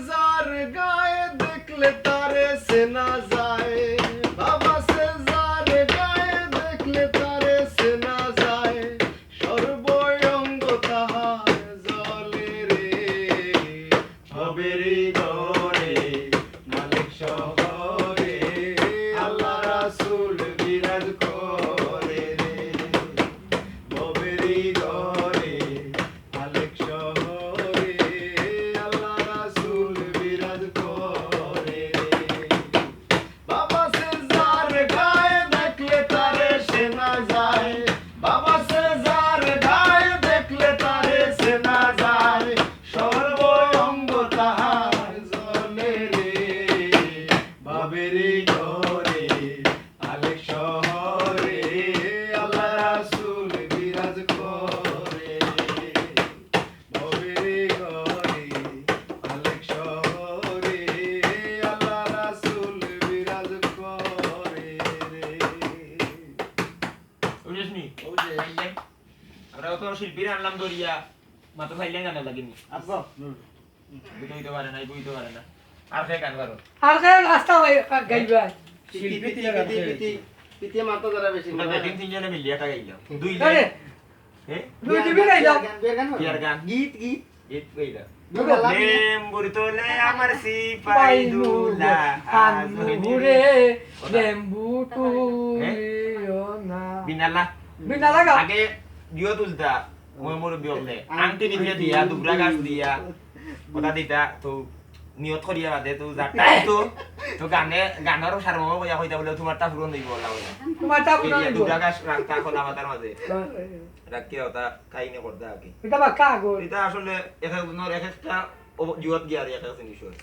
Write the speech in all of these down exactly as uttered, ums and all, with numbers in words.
যার গায়ে দেখলে তারে চেনা যায়, বাবা সে যার গায়ে দেখলে তারে চেনা যায়, সর্বঙ্গ তাহার জ্বলে রে। ভবেরি ঘরে মালিক শহরে আল্লাহ রাসূল বিরাজ করে রে। ভবেরি ঘরে মালিক শহরে আল্লাহ রাসূল বিরাজ করে রে। বাবা সে যার গায়ে দেখলে তারে চেনা যায়, বাবা সে যার গায়ে দেখলে তারে চেনা যায়, সর্বঙ্গ তাহার জ্বলে রে। ভবেরি ঘরে মালিক শহরে আল্লাহ রাসূল বিরাজ করে রে। ভবেরি ঘরে মালিক শহরে আল্লাহ রাসূল বিরাজ করে রে। বুঝছনি? বুঝছি। পাইলে? আমরা অত শিল্পীরা আনলাম ধরিয়া, মাত্র পাইলে গানে লাগিনি। আব্বা। হুম। বুঝতে হইতে পারে না, বুঝতে পারে না। আর কে গান পারো? আর কে রাস্তা গাইবা? শিল্পী পিতি, পিতি, পিতি, পিতি মাত্র যারা বেশি ওটা না। দুই তিন, তিনজনে মিলিয়ে একটা গাইলাম। দুই আরে, লাইন। হ্যাঁ? দুই দিবি গাইলাম। বিয়ার গান, বিয়ার গান। বিয়ার গান। গীত, গীত। গীত গাইলাম। দুই লাইন। লেম্বুর তলে আমার সিপাই দুলা, আজ হইনি রে। ওটা। লেম্বু তুলিও না। বিনালা। বিনালা গাও। আগে জিও তুলতা। মই মুরব্বি অকলে আংটি পিন্দিয়া দিয়া, দুবরা গাছ দিয়া, কথা দিতা, তো নিয়ত করিয়া বাদে, তো যারটা তো, তো গানে, গানর সারমর্ম কইয়া কইতা বুলে, "তুমারটা পূরণ অইবো, ওলা ওলা।" তুমারটা পূরণ অইবো। দুবরা গাছ রাখতা খোলা মাথার মাঝে। হ্যাঁ। রাখিয়া ওটা কাহিনী করতা আর কি। ইটা বাক্কা আগর। ইটা আসলে এক একজনর এক একটা অব-, জিওত গিয়া আর এক এক জিনিস হয়।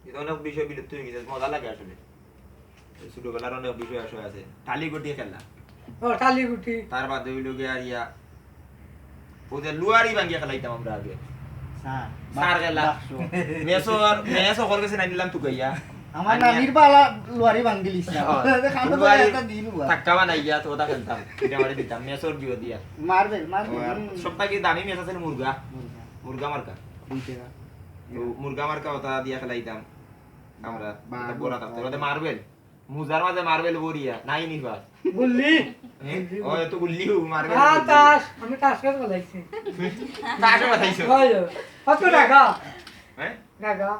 ইটা অনেক বিষয় বিলুপ্ত অই গেছে, মজা লাগে আসলে। ছোটবেলার অনেক বিষয় আসলে আছে। টালিগুটি খেলা। ও, টালিগুটি। তার বাদে অইলো গিয়া আর ইয়া, ওই যে লুয়ারি ভাঙ্গিয়া খেলাইতাম আমরা আগে। সার। সার খেলা। বাক্স। মেসর, মেস অকল গেছে না নিলাম তুকাইয়া। আমার আর ইয়া নানির বালা লুয়ারি ভাঙ্গিলিস না। ও, খানো লুয়ারি একটা দিন লুয়া। ধাক্কা বানাইয়া তো ওটা খেলতাম। ইটা মারি দিতাম, মেসর জিও দিয়া। Marble, marble. আর হুম। সব থাকি দামি মেস আছিল মুরগা। মুরগা। মুরগা মার্কা। দুই টাকা। তো মুরগা মার্কা ওটা দিয়া খেলাইতাম। আমরা, বা, ওটা বড় বা, থাকতে, ওটা মার্বেল। মুজার মাঝে মার্বেল ভরিয়া, নাই নিবা। গুল্লি? হ্যাঁ? ও, তো গুল্লি হো, মার্বেল হ্যাঁ, গুল্লি। তাস, আমি তাস খেলা খেলাইছি। তাসও খেলাইছো? হয়, হয়। কত টাকা? হ্যাঁ? টাকা।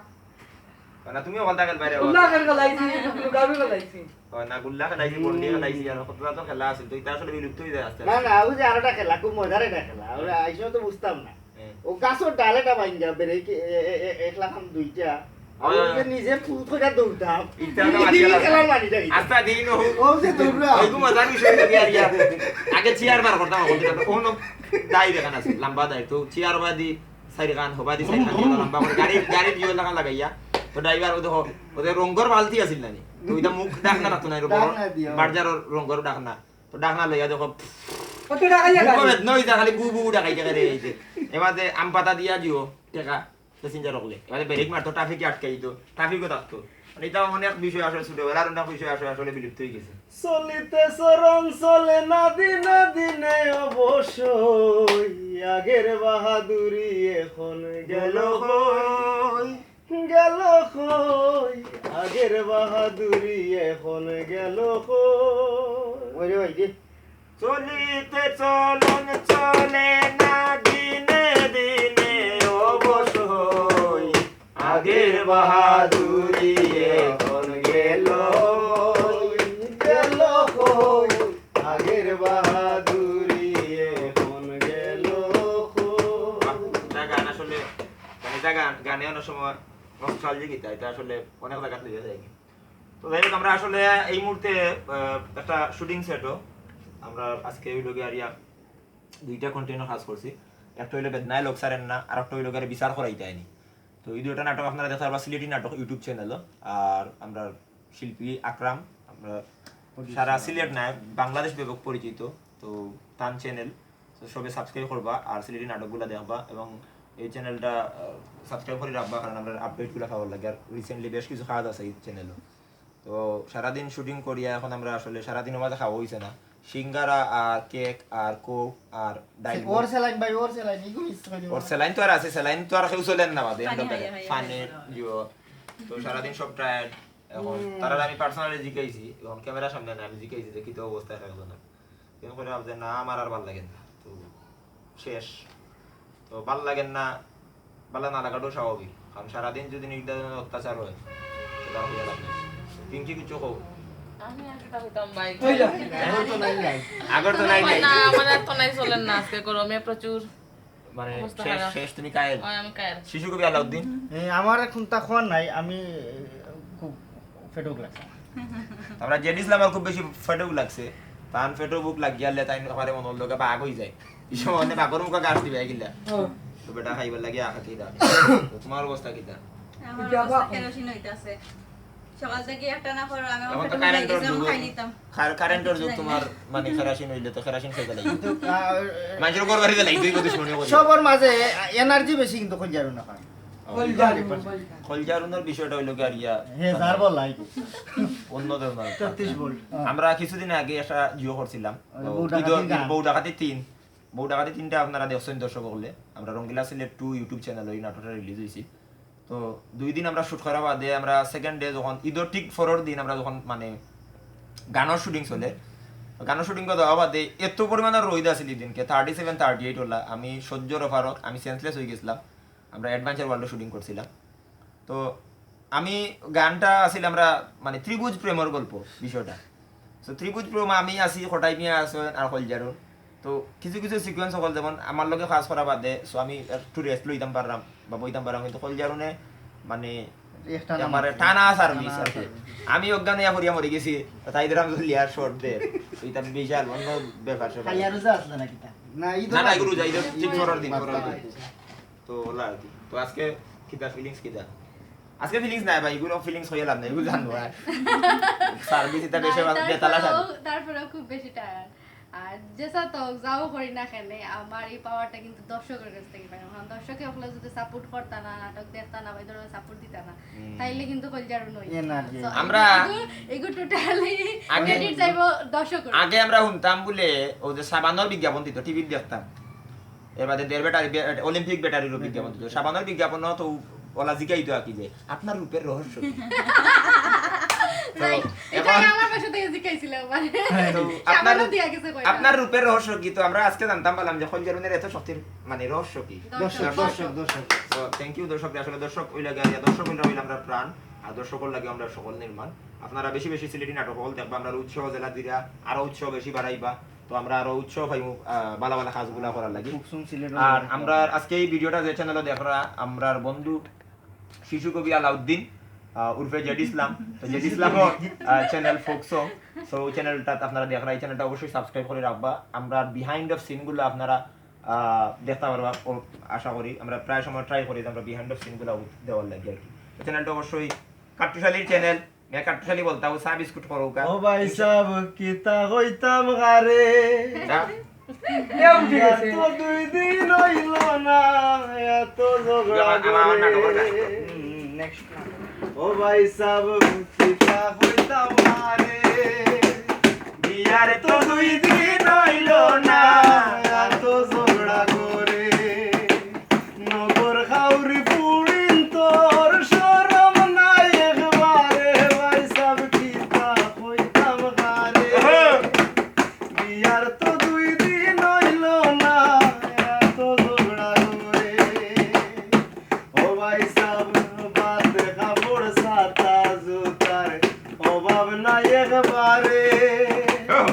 ও না, তুমিও বলতা গেল বাইরে। গুল্লা খেলা খেলাইছি, লুকাবি খেলাইছি। ও না, গুল্লা খেলাইছি, বন্ডি খেলাইছি, আর কত তো খেলা আছে, তো ইটা আসলে বিলুপ্ত অই যায় আস্তে না, আস্তে। না, ওই যে আরেকটা খেলা, খুব মজার একটা খেলা। আমরা এই সময় তো বুঝতাম না। হ্যাঁ। ও গাছর ডাল এটা ভাঙ্গা বেরে কি, এ, এ, এ, এক লাখ আম দুইটা। আর ওই, ওই যে ওই। নিজে ফুট করে দৌড়তাম। ইটা তো এই মাঝে খেলার মানিটা কি? আস্তা দিন ও। ও যে দৌড়া। ওই ঘুম আজান বিষয় লাগে আর ইয়া। আগে চেয়ার বার করতাম, এখন তো কোনো দাই দেখান আছে, লম্বা দাই। তো চেয়ার বাদি সাইড খান, হবাদি সাইড খান, ইয়া লম্বা করে গাড়ি, গাড়ি ভিউ লাগান লাগাইয়া। তো ড্রাইভার ও দেখো, ওদের রঙ্গর বালতি আছিল না নি? তো ওইটা মুখ ডাকনা রাখতো না, এরকম ডাকনা দিও। বাজারর রঙ্গর ডাকনা। তো ডাকনা লইয়া দেখো, কত টাকা ইয়া মুখো গাড়ি? বেদনা হইতা, খালি বু বু ডাকাই ডাকাই রে এই যে। এবারে আম পাতা দিয়া দিও, টাকা, প্যাসেঞ্জার হকলে। এবারে ব্রেক মারতো, ট্রাফিকে আটকাই দিত, ট্রাফিকও থাকতো। মানে, এটা অনেক বিষয় আসলে ছোটবেলার অনেক বিষয় আসলে, আসলে বিলুপ্ত হয়ে গেছে। চলিতে চরণ চলে না দিনে দিনে অবশ্যই, আগের বাহাদুরি এখন গেল কই? গেল কই? আগের বাহাদুরি এখন গেল কই? ওরে ভাই রে। চলিতে চলন চলে না দিনে দিনে অবশ হই। আগের বাহাদুরি এখন গেল কই? গেল কই? আগের বাহাদুরি এখন গেল কই? বাহ, এটা গান আসলে, মানে, এটা গান, গানে অনেক সময় নস্টালজিক, এটা, এটা আসলে অনেক জায়গাত লইয়া যায়। তো যাই হোক, আমরা আসলে এই মুহূর্তে, আহ, একটা শুটিং সেটও আমরা আজকে ওই লগে আরিয়া দুইটা কন্টেন্টও কাজ করছি। একটা হইলো বেদনায় লোক সারেন না, আর একটা হইলো গিয়ে বিচার করাইতে আইনি। তো এই দুইটা নাটক আপনারা দেখতে পারবা সিলেটি নাটক YouTube চ্যানেলও। আর আমরা শিল্পী আকরাম, আমরা সারা সিলেট না, বাংলাদেশ ব্যাপক পরিচিত। তো তান চ্যানেল, তো সবে সাবস্ক্রাইব করবা আর সিলেটি নাটকগুলা দেখবা এবং এই চ্যানেলটা, আহ, সাবস্ক্রাইব করে রাখবা, কারণ আমরা আপডেটগুলা পাওয়ার লাগে। আর রিসেন্টলি বেশ কিছু কাজ আছে এই চ্যানেলও। তো সারাদিন শুটিং করিয়া এখন আমরা আসলে সারাদিনও মাঝে খাওয়া হইছে না। সিঙ্গারা আর কেক আর কোক আর ডাইল। ওর স্যালাইন ভাই, ওর স্যালাইন, এগু মিস করি। ওর স্যালাইন তো আর আছে, স্যালাইন তো আর কেউ চলেন না বাদে। পানি আমরা খাইয়া খাইয়া পানির খাইয়া। ইয়ো। তো সারাদিন সব টায়ার্ড। এখন তারা আমি পার্সোনালি জিকাইছি, এখন ক্যামেরার সামনে না, আমি জিকাইছি যে কিতা অবস্থা একজনের। কেউ করে ভাবছে না, আমার আর ভালা লাগে না। তো শেষ। তো ভালা লাগে না, ভালা না লাগাটাও স্বাভাবিক, কারণ সারাদিন যদি নির্যাতন অত্যাচার হয়, সেটা আর হইয়া লাগে। পিঙ্কি কিছু কও। আমি আর কিতা কইতাম ভাই? এখন তো নাই নাই। আগর তো নাই নাই। না, আমার আর তো নাই চলেন না আজকে গরমে প্রচুর। মানে অবস্থা শেষ, খারাপ। শেষ তুমি কায়েল। ওই আমি কায়েল। শিশু কবি আলাউদ্দিন। এ, আমার এখন তা খোয়ার নাই, আমি এ, খুব পেটও লাগছে। আমরা জেড ইসলাম আর খুব বেশি পেটও লাগছে, তান পেটও ভুক লাগিয়ালে তাই আমারে মনর লগে বাঘ হই যায়। এই সময় মানে বাঘর মুখে গাছ দিবে কিলা। তো বেটা খাইবার লাগি আখাতি দা। তো তোমার অবস্থা কিতা? আমার অবস্থা কেরোসিন হইতাছে। সকাল থেকে একটা না করো, আমি আমার এখন তো পেটে ভুক কারেন্টর লাগছে, আমি যুগ। খাই নিতাম। কার-, কারেন্টর যুগ তোমার মানে কেরাসিন হইলে তো কেরাসিন খেতে লাগে। কিন্তু আহ, মানুষের ঘর বাড়িতে লাগে, দুই কথা শুনে করি। সবর মাঝে এনার্জি বেশি কিন্তু খোঁজ যাবে না পারে। খোলজারুনর বিষয়টা হইলো কি আর ইয়া হে যার বল লাই। অন্য ধরনের। তেত্রিশ ভোল্ট। আমরা কিছুদিন আগে একটা জিও করছিলাম। ওই বউ ঈদর ডাকাতির গান। বউ ডাকাতি তিন। বউ ডাকাতি তিনটা আপনারা দেখছেন দর্শক হকলে। আমরা রঙ্গিলা সিলেট টু YouTube চ্যানেল ওই নাটকটা রিলিজ হইছে। তো দুই দিন আমরা শুট করা বাদে আমরা সেকেন্ড ডে যখন ঈদর ঠিক পরের দিন আমরা যখন মানে গানর শুটিং চলে, তো গানর শুটিং করা দেওয়া বাদে এত পরিমাণে রোদ আছিল এই দিনকে, thirty seven thirty eight OLA, আমি সহ্য রফারক, আমি সেন্সলেস হয়ে গেছিলাম। আমরা অ্যাডভেঞ্চার ওয়ার্ল্ডে শুটিং করছিলাম। তো আমি গানটা আছিল আমরা মানে ত্রিভুজ প্রেমর গল্প বিষয়টা। তো ত্রিভুজ প্রেম আমি আছি, খটাই মিয়া আছেন আর খোলজারুন। তো কিছু কিছু সিকোয়েন্স হকল যেমন আমার লগে কাজ করা বাদে, সো আমি একটু রেস্ট লইতাম পারলাম বা বইতাম পারলাম, কিন্তু খোলজারুনে মানে একটানা একবারে মারছে। টানা সার্ভিস টানা আর কি। service। আমি অজ্ঞান হইয়া পড়িয়া মরি গেছি, তাই ধরাম লিয়ার শর্ট দে, এটা বিশাল অন্য ব্যাপার স্যাপার। খাইয়া রোজা আসলে নাকি তা? না, ঈদ না, না, না। এগুলো যাই, ঈদ ঠিক পরের দিন, বাদ পরের বাদ। দিন। তো ওলা আর কি। তো আজকে কিতা ফিলিংস কিতা? আজকে ফিলিংস নাই ভাই, এগুলো ফিলিংস হইয়া লাভ নাই, এগুলো জানবো আর। সার্ভিস এটা বেশি না, বেতালা সার। তারপরেও, তারপরেও খুব বেশি টায়ার্ড। আর যেসা তো যাও করি না কেন, আমার এই পাওয়ারটা কিন্তু দর্শকের কাছ থেকে পাই। এখন দর্শকে হকলে যদি সাপোর্ট করতা না, নাটক দেখতা না, বা এই ধরনের সাপোর্ট দিতা না, হুম। তাইলে কিন্তু খোলজারুন হইতো না। এনার্জি। So, আমরা- এগুলো, এগুলো টোটালি আগে- ক্রেডিট যাইব দর্শকের। আগে আমরা শুনতাম বলে ওই যে সাবানর বিজ্ঞাপন দিত, টিভিত দেখতাম। এর বাদে দেড় ব্যাটারি, বে-, অলিম্পিক ব্যাটারিরও বিজ্ঞাপন দিত। সাবানর বিজ্ঞাপন তো ওলা জিগাই তো আর কি যে, "আপনার রূপের রহস্য কি?" তো রাইট। এটা এখন- আমার পাশে থেকে জিজ্ঞাসিল আমার। তো সাবানও আপনার, দিয়া গেছে কয়টা। আপনার রূপের রহস্য কি? তো আমরা আজকে জানতাম পারলাম যে খোলজারুনের এত শক্তির মানে রহস্য কি? দর্শক, দর্শক, দর্শক। তো থ্যাংক ইউ দর্শক, আসলে দর্শক ওই লাগে আর দর্শক ওইলা হইল আমরা প্রাণ, আর দর্শক লাগে আমরা সকল নির্মাণ। আপনারা বেশি বেশি সিলেটি নাটক হকল দেখবা, আমরা উৎসাহ জেলা দিরা আরো উৎসাহ বেশি বাড়াইবা, তো আমরা আরো উৎসাহ পাইমু আহ, ভালা ভালা কাজগুলা করার লাগি। খুব সুন সিলেট আর আমরা আজকে এই ভিডিওটা যে চ্যানেলে দেখরা, আমরার বন্ধু শিশু কবি আলাউদ্দিন আহ, উরফে জেড ইসলাম, তো জেড ইসলামর চ্যানেল ফোক সং, তো ওই চ্যানেলটা আপনারা দেখরা, এই চ্যানেলটা অবশ্যই সাবস্ক্রাইব করে রাখবা। আমরা বিহাইন্ড অফ সিনগুলো আপনারা আহ, দেখতে পারবা ও, আশা করি। আমরা প্রায় সময় ট্রাই করি যে আমরা বিহাইন্ড অফ সিনগুলো দেওয়ার লাগি আর কি। তো চ্যানেলটা অবশ্যই কাট্টুশালীর চ্যানেল, মে কাট্টুশালী বলতা ও চা বিস্কুট করো কা। ও ভাই সাব, কিতা কইতাম গারে? চা? এত দুই দিন হইল না, এত ঝগড়া আমার, আমার নাটকের করে। গান। হুম, নেক্সট। ও ভাই সাব, কিতা কইতাম গারে? বিয়ার তো দুই দিন হইল না, এত ঝগড়া করে। নগর খাউরি পুড়িন তোর শরম নাই একবারে, ভাই সাব কিতা কইতাম গারে। বিয়ার তো দুই দিন হইল না, এত ঝগড়া করে। ও ভাই সাব, বাদ কাপড় ছাতা জুতার অভাব নাই একবারে।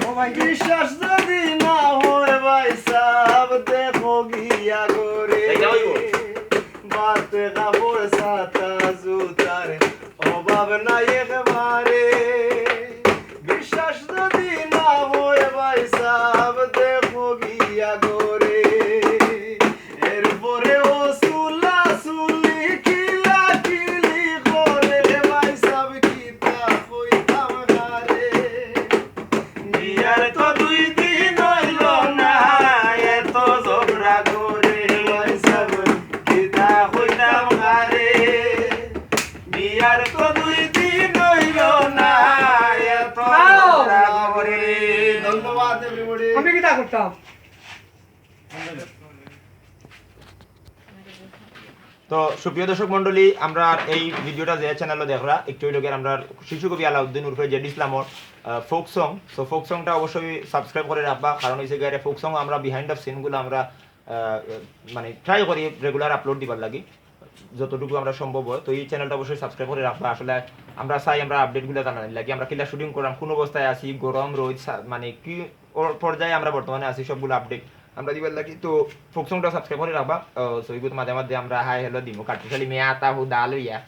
ও ভাই, বিশ্বাস যদি না হয় ভাই সাব, দেখো গিয়া করে। বাদ কাপড় ছাতা জুতার অভাব নাই একবারে। বিশ্বাস যদি না হয় ভাই সাব, দেখো গিয়া করে। এরপরে ও চুলা চুলি কিলা কিলি করে ভাই সাব, কিতা কইতাম গারে। বিয়ার তো দুই দিন হইল না, এত ঝগড়া করে ভাই সাব, কিতা কইতাম গারে। বিয়ার তো দুই দিন হইল না, এত ঝগড়া করে। তো সুপ্রিয় দর্শক মণ্ডলী, আমরা এই ভিডিওটা যে চ্যানেলো দেখরা, একটু লগের আমরা শিশু কবি আলাউদ্দিন উরফে জেড ইসলামর ফোক সং। তো ফোক সংটা অবশ্যই সাবস্ক্রাইব করে রাখবা, কারণ হইছে গিয়ে ফোক সং আমরা বিহাইন্ড অফ সিনগুলো আমরা আহ, মানে ট্রাই করি রেগুলার আপলোড দিবার লাগি যতটুকু আমরা সম্ভব হয়। তো এই চ্যানেলটা অবশ্যই সাবস্ক্রাইব করে রাখবা। আসলে আমরা চাই আমরা আপডেটগুলো জানার লাগি, আমরা কিলা শুটিং করলাম, কোন অবস্থায় আছি, গরম রোদ সা- মানে কি ওর পর্যায়ে আমরা বর্তমানে আছি, সবগুলো আপডেট আমরা দিবার লাগি। তো ফোক সংটা সাবস্ক্রাইব করে রাখবা। আহ, সো এইগুলো মাঝে মাঝে আমরা হাই হ্যালো দিমু, কাটুশালি মেয়া আতা হু দা লইয়া।